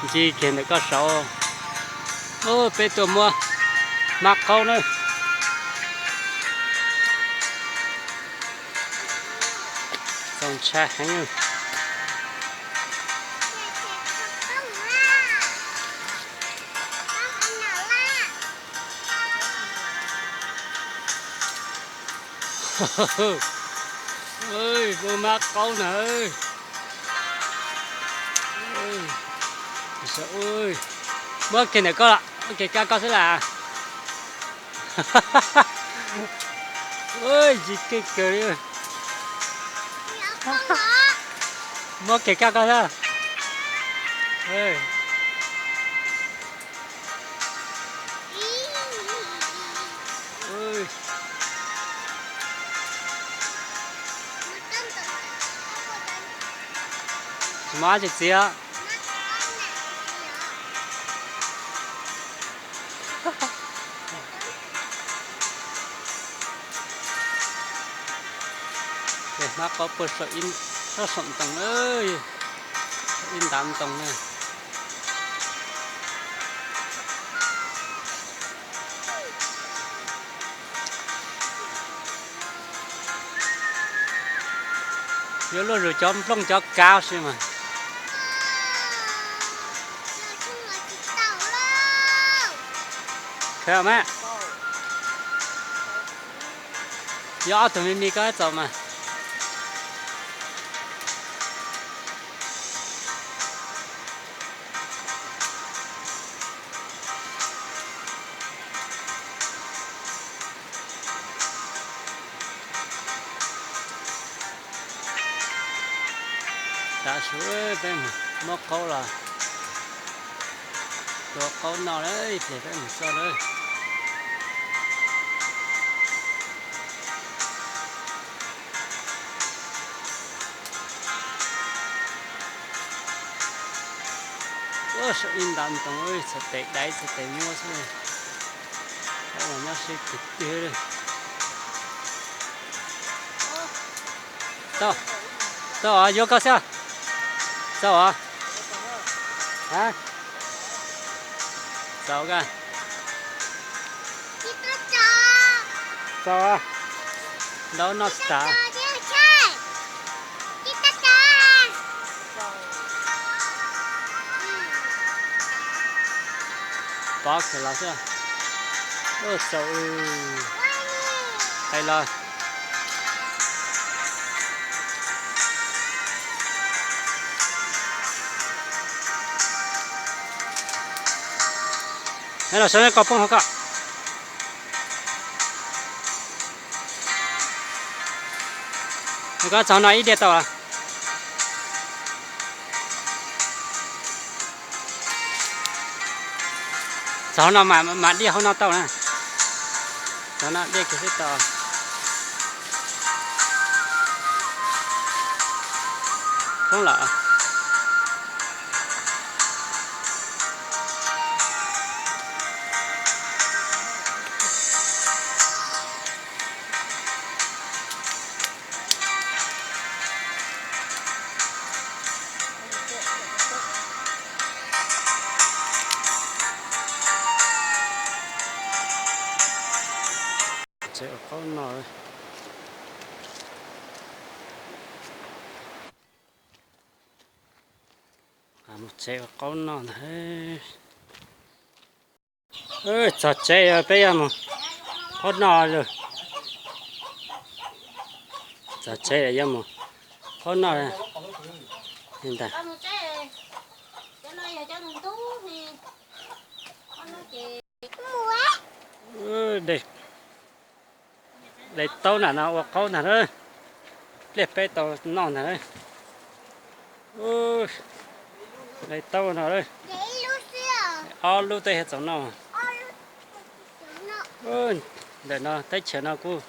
Ncig kiag ntawm koj saud. Peb tuaj muab hmab qaub na. Txaus ntshai heev. Muab hmab qaub na. Muab kiag ntawm koj, muab kiag kab koj xwb las. Ntsis keej kawg li. Muab kiag kab koj xwb. Tsis muaj dab tsi txiav. Ces hmab qaub puag saum ib, sab saum ntoo, ib ntav ntoo na. Yuav luaj zus cov nplooj cov kav si mas. Khaws mas. Yuav ob tug me me koj txaus mas. Tav su peb mus muab qaub los, tua qaub noj lawm, ib pliag peb mus txog lawm. Ua saum ib ntav ntoo, txhais tes daiv txhais tes muab xwb. Qaub mas nyob sib kis tiag li. Tau, tau os, yuav koj xwb. Tau os. Tau koj. Tau os. Ntau noj tsis tas. Pov khaws los xwb. Txaus, qis los. Los saib koj poob hauv ko. Koj txog no ib diav tau. Txog no mam diaj hauv no tau na. Txog no diaj kiag xwb tau. Poob lawm. Tsev ua qaub noj. Mus tsev ua qaub noj ntag. Txog tsev peb yuav mus qaub noj lawm. Txog tsev yuav mus qaub noj li ntag. Dai taub nram no ua qaub ntag na. Pliag peb tau noj ntag na. Dai taub no, ob lub tej txaus noj. Ntawm no teb chaws no kuj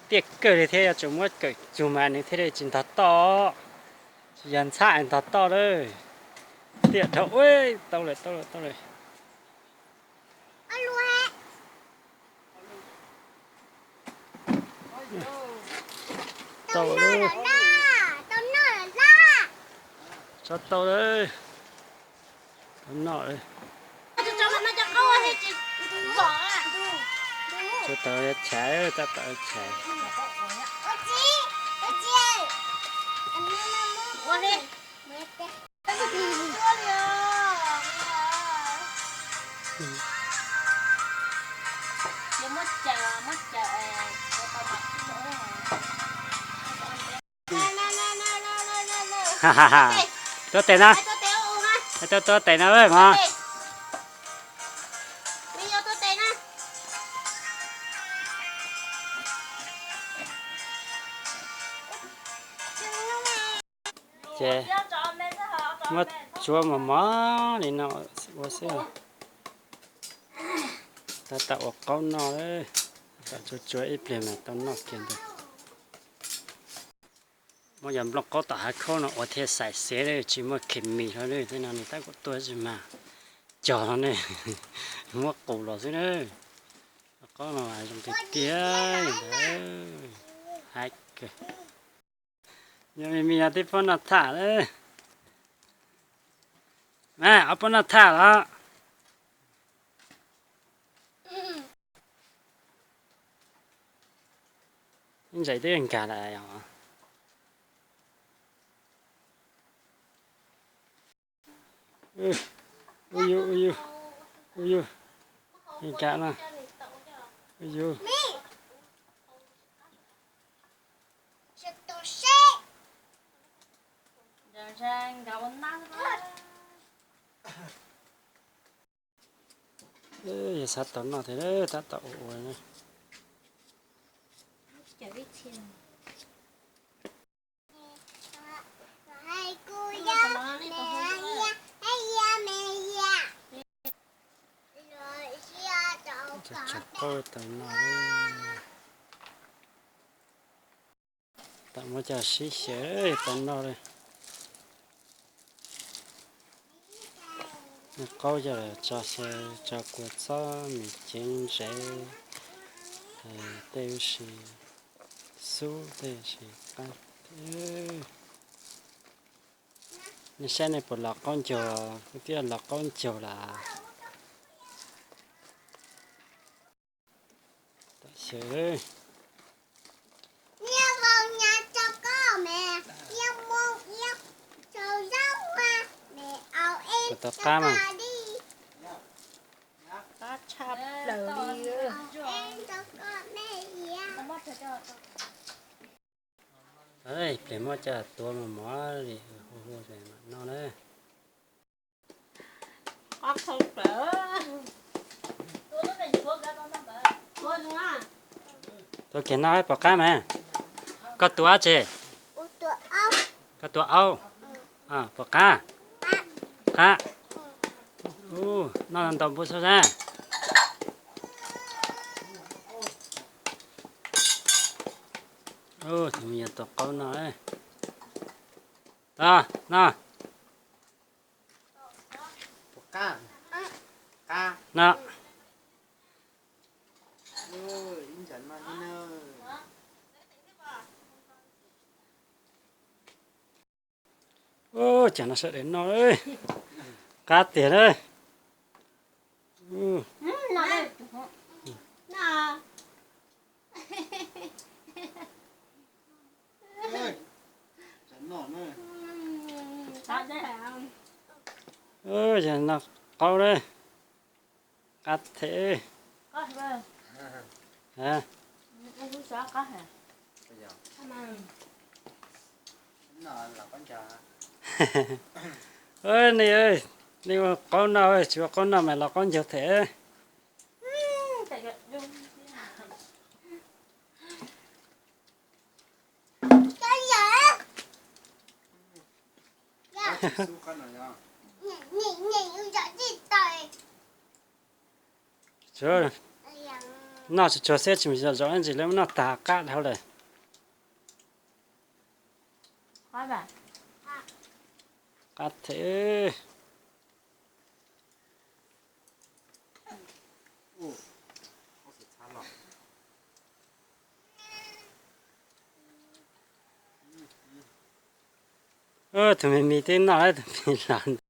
tiaj kawg li thiab, yuav tsum muab kawm cug mas nws thiaj li tsis ntog toj. Tsis yog ntxhab ntog toj lawm. Tiaj dhau, tau lawm, tau lawm, tau lawm. Tau lawm. Tso tau lawm. Noj, tau chais, tab tom chais. Tuav tes na, hais tuav tuav tes na mog. Ces muab tsuav mos mos li no ua xwb. Tab tom ua qaub noj, tab tom tsuav tsuav ib pliag mas tau noj kiag ntag. Muab cov nplooj qaub tom hav khaub no ua thiaj xaim xev, tsis muaj khes mis hlo li, tej no nws tab tom tuaj tsis mas cog hlo ne, muab qus los xwb na. Qaub no zoo tiag tiag ntawd, haib kawg. Yog me mis no twb poob noj tham lawm. Mas ob poob noj tham los. Ib ntsis twb nkag lawm os. Ub yus, ub yus, ub yus, nkag no, ub yus. Yog xav tau noj thiab tab tom ua ua na. Tsuav qaub tau noj. Tau muab coj sib xyaw tau noj li. Qaub coj los tso xyaw, tso kua txob, me ceev, ntsev, tej huv si, xub tej huv si qab. Nej saib nej puas los qaub ncaug, kuv twb los qaub ncaug lawm. Tam sim Tus qab mas. Qab tshaj plaws li. Pliag muab coj tuav mos mos li, hu hu mam noj na. Tuav kiag noj pom qab mas. Koj tuav dab tsi? Koj tuav aub. Pom qab. Qab. Noj ntau npaum xwb sab. Tus me nyuam tua qaub no. Tod no. No. Ua cas no sawv daws noj, qab tiag na. Yog no qaub na, qab them. Nej, nej ua qaub noj, tsis ua qaub noj mas los qaub ncaug them. Noj tsuag tsuag xwb tsis mus zom zaws ib ntsis lawv muab noj tag qab dhau lawm. Qab them. Tus me mis twb noj, tus me los.